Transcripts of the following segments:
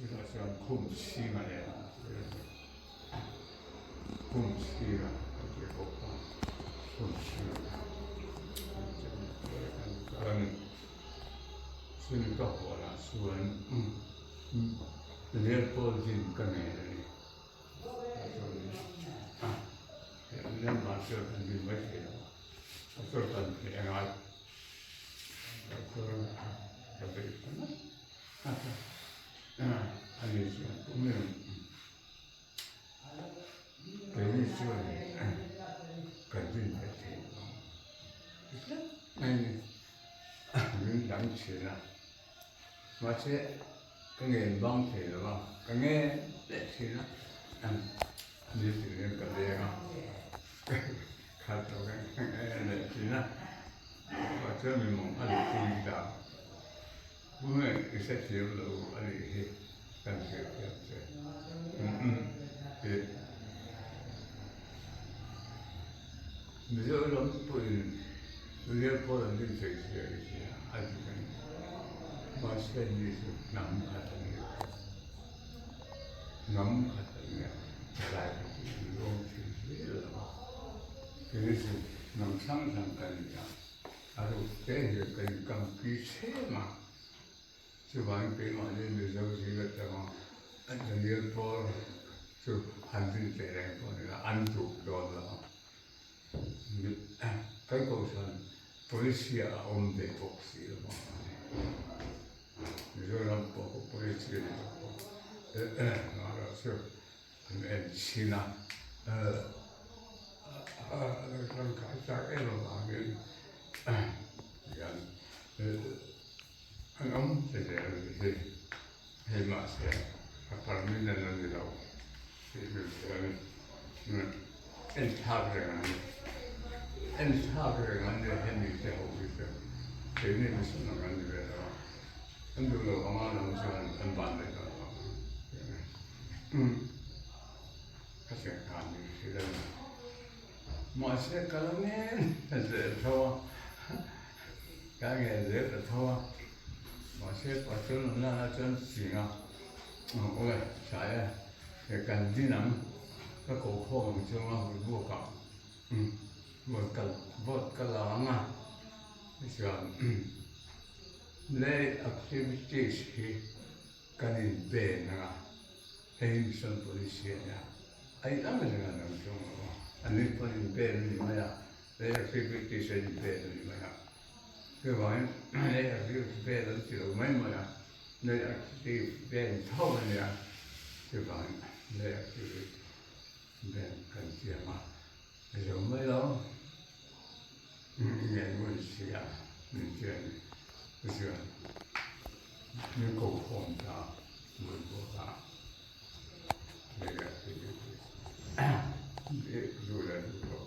Chutah chuan khum chhinga nen khum chhinga kan tih bawk a, khum chhinga kan kal a ni. Chumi ka huanah chuan Leopold din ka nen a ni. Lemah chuan kan din mai thei lo a, pastor kan hneh a ngai. Pastor ka beih ta ngat ngat a, ani chuan tum keini chuan kan din ve thei lo ti tlat mai a ni. Min dang thin a, mahse ka ngen bang thei lo a, ka ngen leh thin a, ni tin ka leng a, khat lo ka ngen leh thin a, chutah chuan mi mawng a nih pui ta, tunge i hrethiam lo a nih hi kan hriatthiam che. Mizoram pawhin Rialpawl an din thei si a ni sia a ti a ni. Mahse ni chu hnam khat a ni lo. Hnam khat a nia thalai kha chu an lawm thei zel lo a. Kei chu hnam hrang hrang ka ni a, a ruk te hian ka inkampi thlem a. Chuvangin keimahni Mizo zing atanga Daniel Paul chu han rin teh reng pawh ni lo, an duh dawn lo. Kan kohhran policy ah a awm ve bawk si lo a ni. Mizoram pawh pawh policy a ni bawk bawk. Erawh chu an en chhin a, kan kai chak em avangin hian An awm che zel a ni hi. Hei mahse a permanent a ni lo tih hrilh theih a ni. En thlak reng an ni. En thlak reng an ni a hemi te ho hi chu keini mihring ang an ni ve lo a. An duh lo anga an awm chuan an van leh dawn lo ang tih a ni. Ka cheng khan min hrilh a ni. Mahse ka la ngen zel tho a. Ka ngen zel ta tho a, mahse pastor nun nana chuan ching a, aw tlai a, he kan din ang, ka ko khawm ang chu a hun buk ah vote ka vote ka la ang a, tichuan lei activities hi kan in pen ang a, hei hi mission policy a nia, a inang reng a dang chuang lo a, an ni pawn in pen a ni mai a. Lei activities a in vel a ni mai a, chuvangin lei activity vel an ti lo mai mai a, lei activity vel tho a nia, chuvangin lei activity vel kan siam a, a zo mai lo, i ngaih ngun si a min ti a ni, tichuan min ko khawm ta bul bawk a, lei activity duh leh duh loh.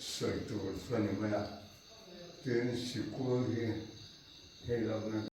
Sawi tur chu a ni mai a, tin sikul hi hei lohna.